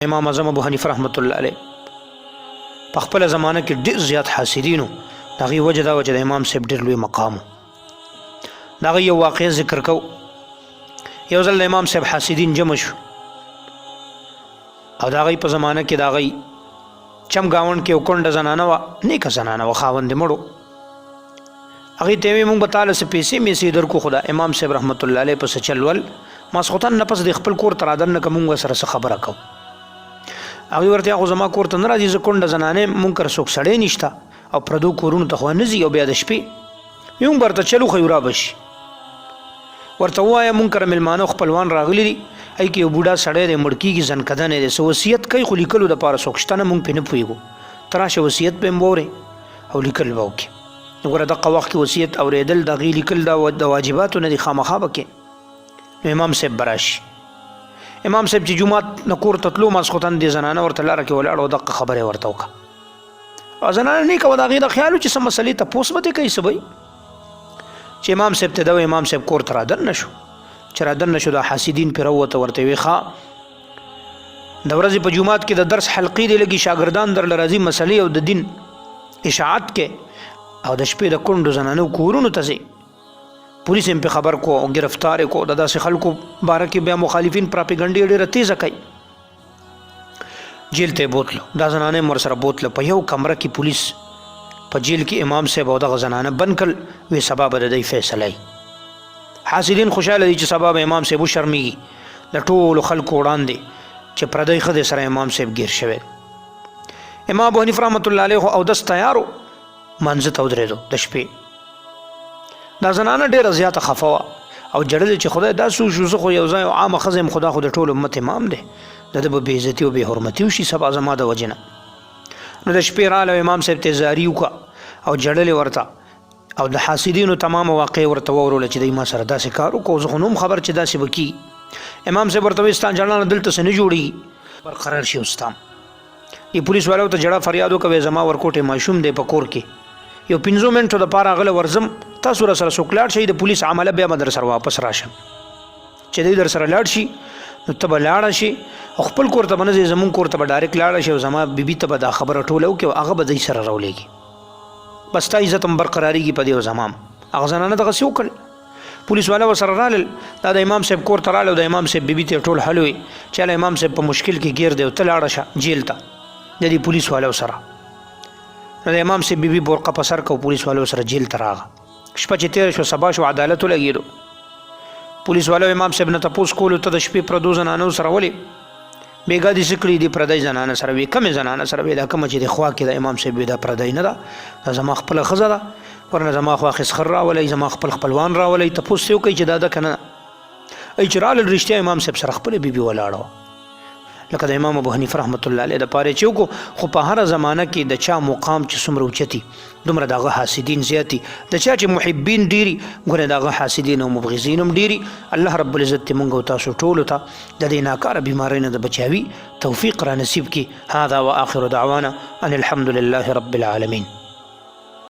امام اعظم ابو حنیفه رحمت الله علیه په خپل زمانه کې ډیر زیات حاسدینو. د هغې وجه دا وه چې د امام صاحب ډیر لوی مقام و. د هغې یو واقعه ذکر کو. یو ځل د امام صاحب حاسدین جمع شو او د هغې په زمانه کې د هغې چم ګاونډ کې یو کونډه زنانه وه، نیکه زنانه وه، خاوند یې مړ و. هغې ته یې وې، مونږ به تاله څه پیسې میسې درکړو، خو د امام صاحب رحمت الله علیه په څه چل ول ماسخوتن نه پس د خپل کور ته رادننه که مونږ سره څه خبره کوو. هغوی ورته خو زما کور ته نه راځي، زه کونډه زنانه یم، مونږ کره څوک سړی نشته او پردو کورونو ته خو نه ځي او بیا د شپې وي مونږ به ورته چل وښیو را به شي. ورته ووایه مونږ کره مېلمانه او خپلوان راغلي دي، ای کې یو بوډا سړی دی، مړ کېږي، ځنکدنی دی، څه وصیت کوي خو لیکلو دپاره څوک شته نه، مونږ پرې نه پوهېږو، ته راشه وصیت به هم واورې او لیکل به وکړې. ګوره دقه وخت کې وصیت اورېدل د هغې لیکل دا د واجباتو نه دي، خامخا به کې. نو امام صاحب به راشي. امام صاحب چې جومات نه کور ته تلو، ماسخوتن دې زنانه ورته لاره کې ولاړه او دقه خبره یې ورته وکړه. او زنانه نیکه وه، د هغې دا خیال و چې څه مسلې تپوس به ترې کوي څه به وي. چې امام صاحب ته دا وایي، امام صاحب کور ته رادننه شو. چې رادننه شو، دا حاسدین پرې راووته، ورته یې وویل ښه د ورځې په جومات کې د درس حلقې دې لګي، شاګردان درله راځي، مسلې او د دین اشاعت کې، او د شپې د کونډو زنانو کورونو ته ځي، پولیس هم په خبر کو او گرفتار کو. د داسې خلکو باره کې بیا مخالفین پراپیګنډې ډېره تیزه کوي. جیل ته بوتلو، دا زنانه هم ورسره بوتله. په یو کمره کې پولیس په جیل کې امام صاحب او دغه زنانه بند کړل، وی سبا به د دوی فیصله وي. حاسدین خوشحاله دي چې سبا به امام صاحب وشرمیږي د ټولو خلکو وړاندې چې پردۍ ښځې سره امام صاحب ګیر شوی. امام ابو حنیفه رحمت الله علیه خو اودس تیارو، مانځه ته ودرېدو د شپې. دا زنانه ډېره زیاته خفه وه او جړلې چې خدای دا څه وشو، زه خو یو ځای عامه ښځه یم، خو دا خو د ټول امت امام دی، د ده به بې عزتي او بې حرمتي وشي سبا زما د وجې نه. نو د شپې راله او امام صاحب ته یې زاري وکړه او جړلې ورته او د حاسدینو تمامه واقع ورته واوروله چې دوی ما سره داسې کار وکړو، زه خو نه وم خبر چې داسې به کېږي. امام صاحب ورته وایي ستا ژړا نه دلته څه نه جوړېږي، برقرار شي. اوس دې پولیس والو ته جړا فریاد وکوي، زما ورکوټی ماشوم دی په کور کې، یو 5 منټو د پاره غله ورزم، تاسو را سره څوک لاړ شئ د پولیس عمله، بیا به در سره واپس راشم. چې دوی در سره لاړ شي نو ته به لاړه شي او خپل کور ته به نه ځې، زمونږ کور ته به ډایرکټ لاړه شي او زما بیبي ته به دا خبره ټوله وکړي او هغه به دوی سره راولېږي، بس ستا عزت هم برقرارېږي په دې او زما هم. هغه زنانه دغسې وکړل، پولیس والا ورسره رالل، دا د امام صاحب کور ته راغله او د امام صاحب بیبي ته ټول حل وی چې هله امام صاحب په مشکل کې ګیر دی او ته لاړه شه جیل ته د دې پولیس والو سره. نو د امام صاحب بیبي بورقه په سر کو پولیس والو سره جیل ته راغه. شپه چې تېره شوه، سبا شو، عدالت ولګېدو. پولیس والو امام صاحب نه تپوس کولو، ته د شپې پردو زنانو سره ولې بیګا دې څه کړي دي؟ پردۍ زنانه سره وي. کومې زنانه سره وي؟ دا کومه چې د خوا کې ده. امام صاحب وي دا پردۍ نه ده، دا زما خپله ښځه ده، ورنه زما خوا کې سخر راولئ، زما خپل خپلوان راولئ، تپوس ترې وکړئ چې دا ده که نه. ای چې رالل، رښتیا امام صاحب سره خپله بیبي ولاړه وه، لکه د امام ابو حنیفه رحمت الله علیه د پاره چې وکړو. خو په هره زمانه کې د چا مقام چې څومره اوچتي، دومره د هغه حاسدین زیاتي، د چا چې محبین ډېري، ګوره د هغه حاسدین او مبغضین هم ډېري. الله رب العزت دې مونږ او تاسو ټولو ته د دې ناکاره بیمارۍ نه د بچاوي توفیق را نصیب کړي. هذا وآخر دعوانا ان الحمد لله رب العالمین.